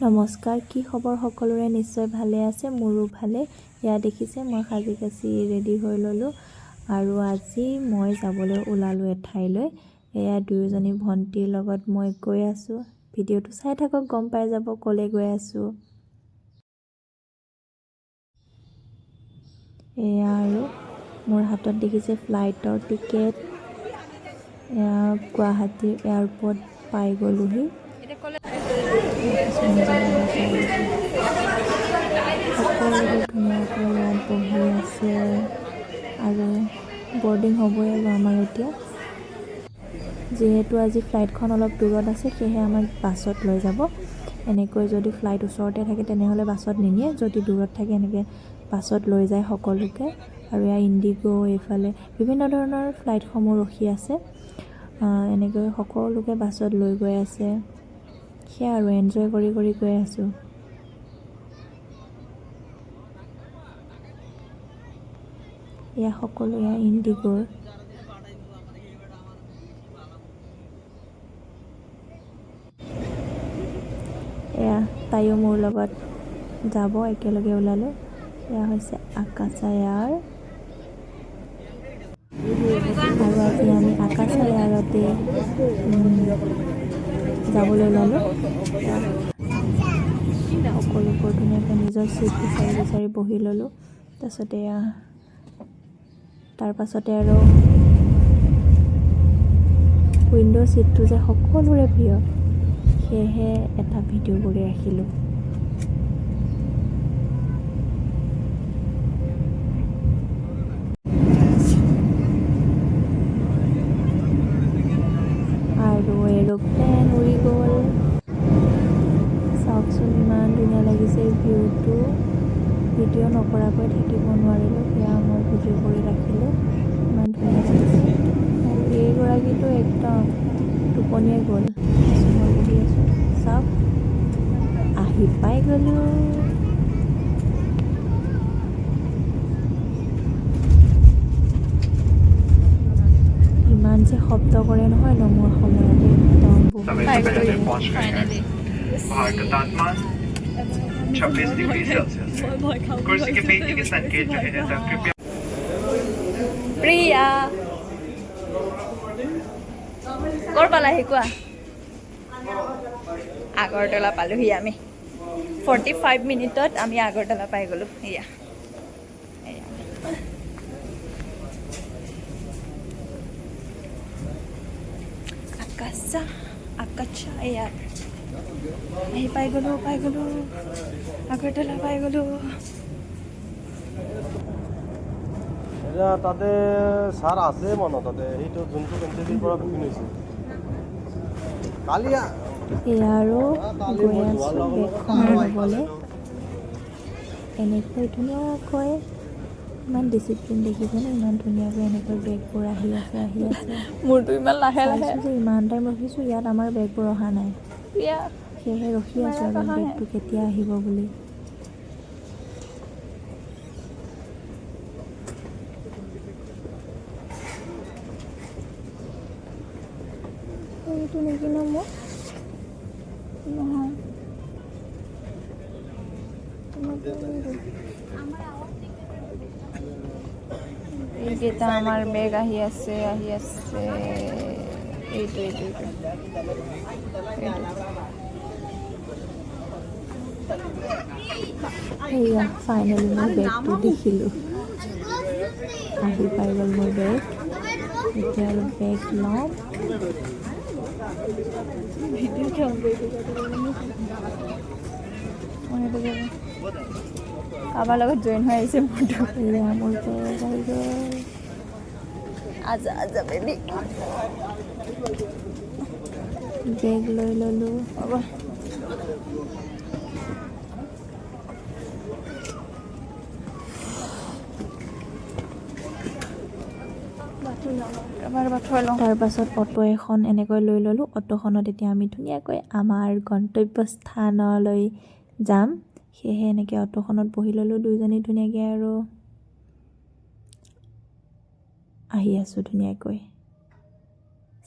নমস্কাৰ, কি খবৰ সকলোৰে? নিশ্চয় ভালে আছে। মোৰো ভালে। এয়া দেখিছে, মই সাজি কাচি ৰেডি হৈ ল'লোঁ আৰু আজি মই যাবলৈ ওলালোঁ এঠাইলৈ। এয়া দুয়োজনী ভণ্টিৰ লগত মই গৈ আছোঁ। ভিডিঅ'টো চাই থাকক, গম পাই যাব ক'লৈ গৈ আছোঁ। এয়া আৰু মোৰ হাতত দেখিছে ফ্লাইটৰ টিকেট। এয়া গুৱাহাটীৰ এয়াৰপৰ্ট পাই গ'লোহি। তাৰপিছত নিজৰ বাছত আহিছোঁ। সকলোবোৰ ধুনীয়াকৈ ইয়াত বহি আছে আৰু বৰ্ডিং হ'বই আৰু আমাৰ এতিয়া। যিহেতু আজি ফ্লাইটখন অলপ দূৰত আছে, সেয়েহে আমাক বাছত লৈ যাব। এনেকৈ যদি ফ্লাইট ওচৰতে থাকে, তেনেহ'লে বাছত নিনিয়ে। যদি দূৰত থাকে, এনেকৈ বাছত লৈ যায় সকলোকে। আৰু এয়া ইণ্ডিগ', এইফালে বিভিন্ন ধৰণৰ ফ্লাইটসমূহ ৰখি আছে। এনেকৈ সকলোকে বাছত লৈ গৈ আছে। সেয়া আৰু এনজয় কৰি কৰি গৈ আছোঁ। এয়া সকলো, এয়া ইণ্ডিগ'ৰ। এয়া তাইও মোৰ লগত যাব, একেলগে ওলালোঁ। এয়া হৈছে আকাশা এয়াৰ আৰু আজি আমি আকাশা এয়াৰতে যাবলৈ ওলালোঁ। এয়া সকলোবোৰ ধুনীয়াকৈ নিজৰ চিট বিচাৰি বিচাৰি বহি ল'লোঁ। তাৰপিছতে এয়া, তাৰপাছতে আৰু উইণ্ড' ছিটটো যে সকলোৰে প্ৰিয়, সেয়েহে এটা ভিডিঅ' কৰি ৰাখিলোঁ। আৰু এৰ'প্লেন উৰি গ'ল। চাওকচোন, ইমান ধুনীয়া লাগিছে ভিউটো। ভিডিঅ' নকৰাকৈ থাকিব নোৱাৰিলোঁ। সেয়া মই ভিডিঅ' কৰি ৰাখিলোঁ। ইমান ধুনীয়া লাগিছে। আৰু এইগৰাকীটো একদম টোপনিয়ে গ'ল। আছোঁ, মই বহি আছোঁ। চাওক, আহি পাই গ'লোঁ। ইমান যে শব্দ কৰে নহয় নমোৱা সময়ত, একদম বহুত। समय पाई से गलो। पहले पहुंच गए हैं। फाइनली। बाहर का तापमान 26 डिग्री सेल्सियस है। कुर्सी के पीछे के संकेत रहने तक कृपया প্ৰিয়া, ক'ৰ পালাহি কোৱা? আগৰতলা পালোহি আমি। 45 মিনিটত আমি আগৰতলা পাই গ'লোঁ। এয়া এয়া আকাশা, আকাশা এয়া। আহি পাই গ'লোঁ, পাই গ'লোঁ, আগৰতলা পাই গ'লোঁ। এতিয়া তাতে ছাৰ আছে মনত, তাতে সেইটো যোনটো এনচিচিৰ পৰা বুকিং হৈছে কালি। এয়া আৰু কালি গৈ মই যোৱাৰ আছোঁ লগে লগে বেগখন ল'বলৈ। এনেকৈ ধুনীয়াকৈ, ইমান ডিচিপ্লিন দেখিছেনে? ইমান ধুনীয়াকৈ এনেকৈ বেগবোৰ আহি আছে, আহি আছে। মোৰতো ইমান লাহে লাহে। চাইছোঁ যে ইমান টাইম ৰখিছোঁ, ইয়াত আমাৰ বেগবোৰ অহা নাই। প্ৰিয়া। সেয়েহে ৰখি আছোঁ আৰু মেৰা कहाँ है? বেগটো কেতিয়া আহিব বুলি। এইটো নেকি ন মোৰ? নহয়। তোমাৰটো। এইকেইটা আমাৰ বেগ আহি আছে, আহি আছে। এইটো, এইটো, এইটো, এইটো। সেয়া ফাইনেলি মই বেগটো দেখিলোঁ। আহি পাই গ'ল মোৰ বেগ। এতিয়া আৰু বেগ ল'ম। ভিডিঅ' কেন কৰি মই সেইটো যাব, কাৰোবাৰ লগত জইন হৈ আহিছে মোৰটো। এয়া মোৰ বেগ আহি গ'ল। আজা আজা বেবি। বেগ লৈ ল'লোঁ। হ'ব। ৰ'বা ৰ'বা, থৈ লওঁ। তাৰপাছত অ'টো এখন এনেকৈ লৈ ল'লোঁ। অ'টোখনত এতিয়া আমি ধুনীয়াকৈ আমাৰ গন্তব্যস্থানলৈ যাম। সেয়েহে এনেকৈ অ'টোখনত বহি ল'লোঁ দুইজনী ধুনীয়াকৈ আৰু আহি আছোঁ ধুনীয়াকৈ।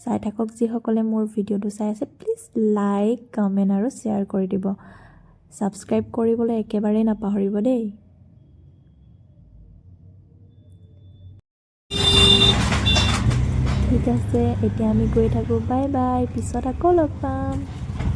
চাই থাকক। যিসকলে মোৰ ভিডিঅ'টো চাই আছে, প্লিজ লাইক, কমেণ্ট আৰু শ্বেয়াৰ কৰি দিব। ছাবস্ক্ৰাইব কৰিবলৈ একেবাৰেই নাপাহৰিব দেই। ঠিক আছে, এতিয়া আমি গৈ থাকোঁ। বাই বাই, পিছত আকৌ লগ পাম।